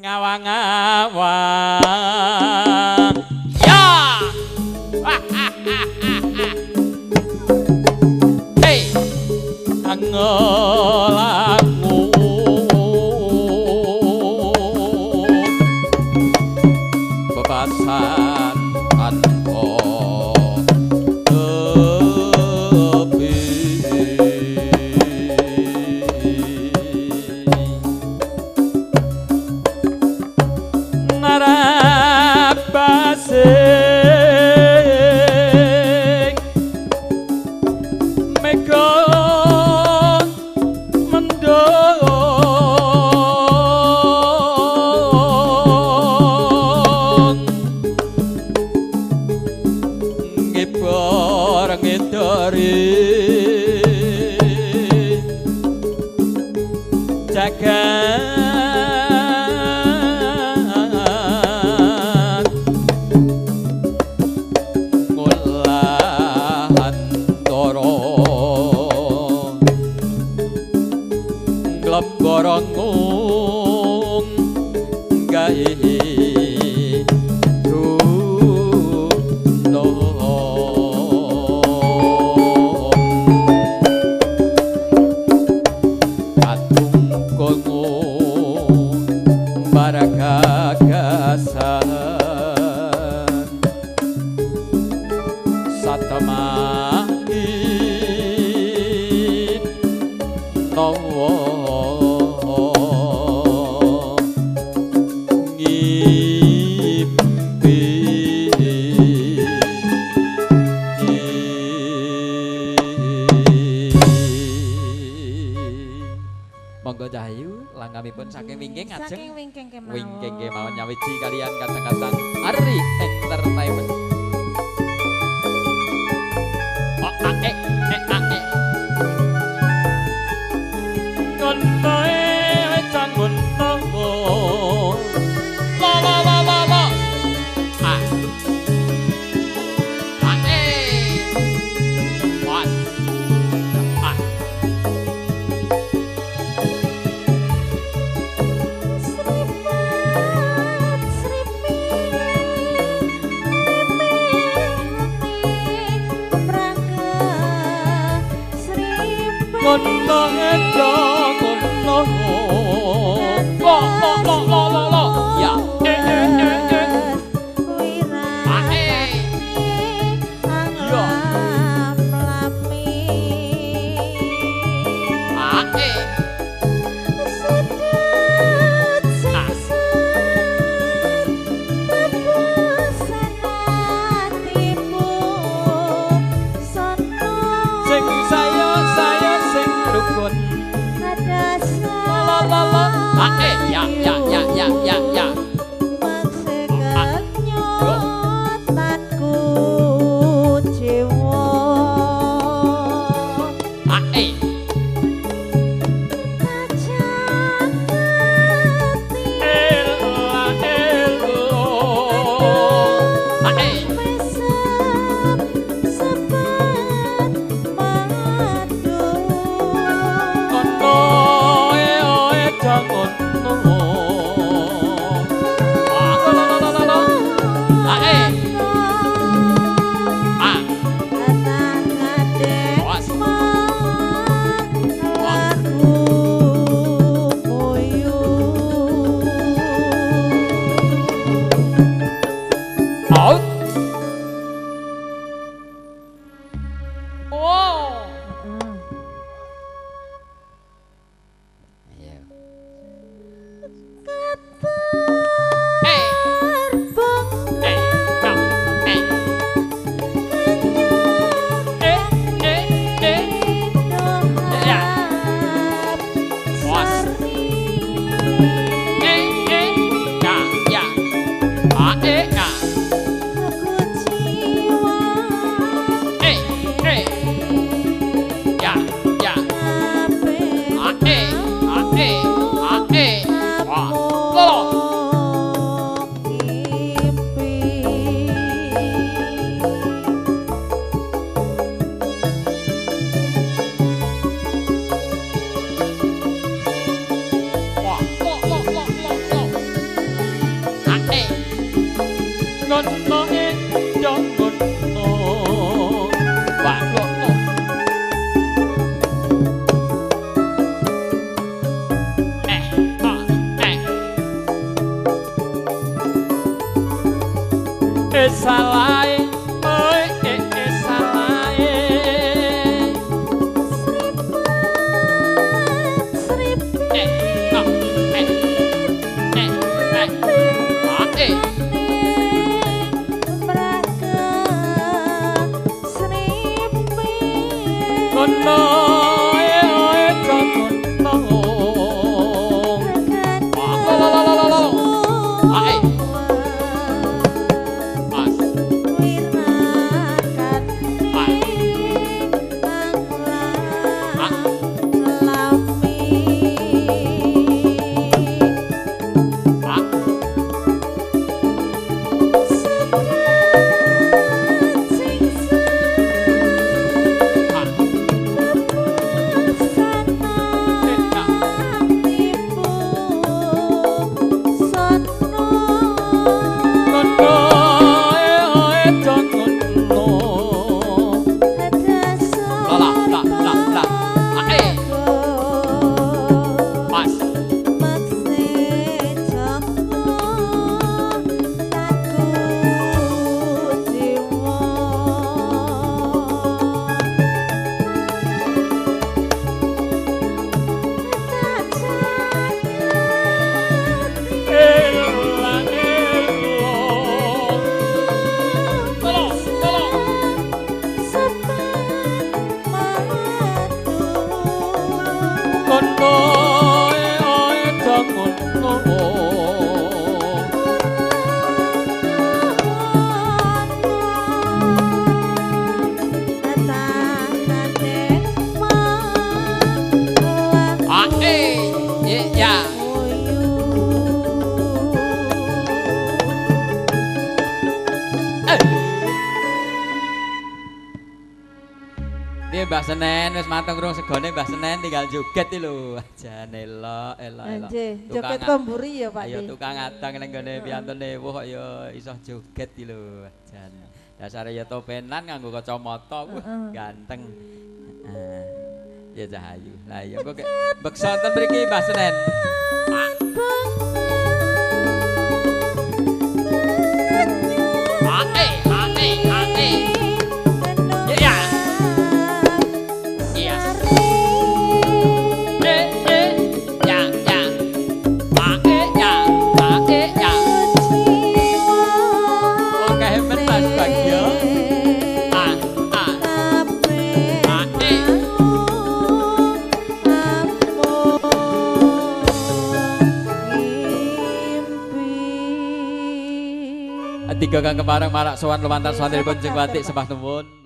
Ngawang-awang. Ya. Hey, angelamu bebasan tanpa tepi. Narapasing mega mendung ngibar ngidari jagat ngolahantara nglemborongung gawe duno katungkongo baragagasan satemain nawa ngimpi. Monggo Cahayu langgamipun saking wingking ajeng Saking wingking kemawon. Wingking kemawon nyawiji kalian kadang-kadang Ari Entertainment. O a e e a e. Ngono e cangun nopo. La la la la la. A. A e. One. A. Sripat sripit limihane praka sripit Ngono edo ngono. Lo lo lo lo lo lo. Ya. E e e e. A e. Yo. A e. Sedot A. singset tebusan atimu sono Sing saya saya sing rukun. La la la la. A e ya ya ya ya ya ya. A. Yo. Tanku jiwa A e. tajam hati Ella ello. A e. mesem sepet madu Ngono e oe jangan ngono. A la la la la la. A e. A. Awas. Out. Oh. Ayo. Eh. Eh. No. Eh. Eh. Eh. Eh. Ya. Was. Eh. Eh. Ya. Ya. A. E. A. Eh. Eh. Ya. Ya. A. E. A. E. A. E. Wa. Lo. Salahe salahe Mbah Senen wis mateng rung segone Mbah Senen tinggal joget iki lho. Jane elok elok elok. Nggih, joget pemburi ya Pak. Ayo tukang adang ning gone piyantun ewuh kok ya iso joget iki lho. Jane. Dasare ya topenan nganggo kacamata, wah ganteng. Ya Cahayu. Lah iya kok beksa ten mriki Mbah Senen. Tiga kang kepareng marak sowan lumantar swantenipun Jengwatik sembah nuwun.